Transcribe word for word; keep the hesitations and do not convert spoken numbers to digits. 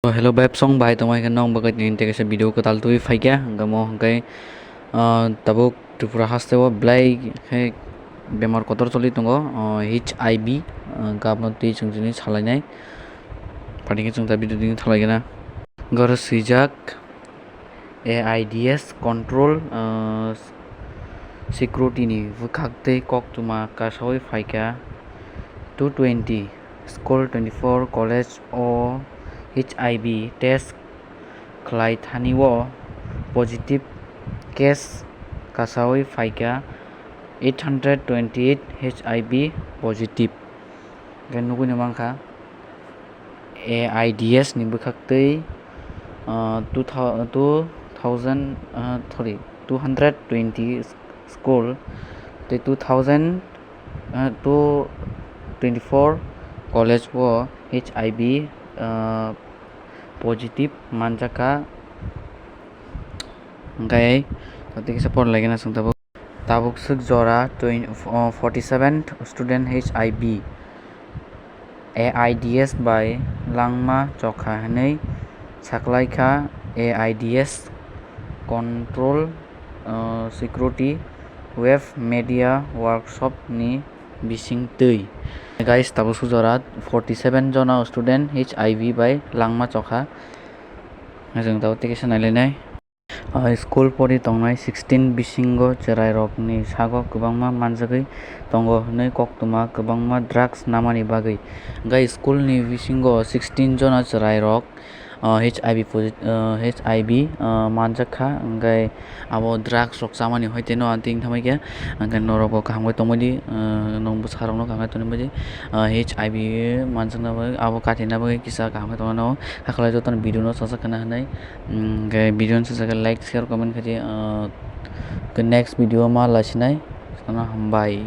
Oh, hello beb, song bai tongmai khe nong bagwi tini tei kaisa video kwtal twi phaikha, hwnkhe mo hwnkhe, ah, tabuk Tripura hasteo belai khe bemar kotor choli tongo, ah, H I V, ah, hwnkhe abono twi chwng tini salainai. Phaini khe chwng ta video tini thalaigena. Goro swijak A I D S control, ah, security ni bwkhak tei koktwma kasawi phaikha two twenty. School twenty-four college o H I V test khlai thani o positive case kasawi phaikha eight hundred twenty-eight H I V positive. Hwnkhe nugwi no mankha A I D S ni bwkhak twi, ah, two thou-, two thousand, ah, sorry, two hundred twenty school tei two thousand, ah, two twenty-four college o H I V, ah, positive manjakha. Hwnkhe tei kisa por lagina chwng tabuk. Tabuk swk jora twen-, oh, forty-seven student H I V A I D S bai langma chokha hwnwi saklaikha A I D S control, uh, security web media workshop ni bising twi. Guys, tabuk swk jora forty-seven jona student H I V bai langma chokha. Chwng tabuk tei kisa nailainai. Ah, school pori tongnai sixteen bisingo chwrairokni sago kwbangma manjagwi tongo hwnwi koktwma kwbangma drugs namani bagwi. Hwnkhe schoolni bisingo sixteen jona chwrairok, ah, H I V posi-, ah, H I V, ah, manjakha, hwnkhe abo drugs rok chamani hoiteno ang tini thamwi khe, hwnkhe norokbo kaham khe tongbaidi, ah, nwng bwsarokno kaham khe tongbaidi, ah, H I V manjakna bagwi abo katina bagwi kisa kaham khe tongmano hakhlai jotono video no sajak khna hwnwi. Hwnkhe video no sajak khe like, share, comment khaidi, ah, next video ma laisinai, jotono hambai.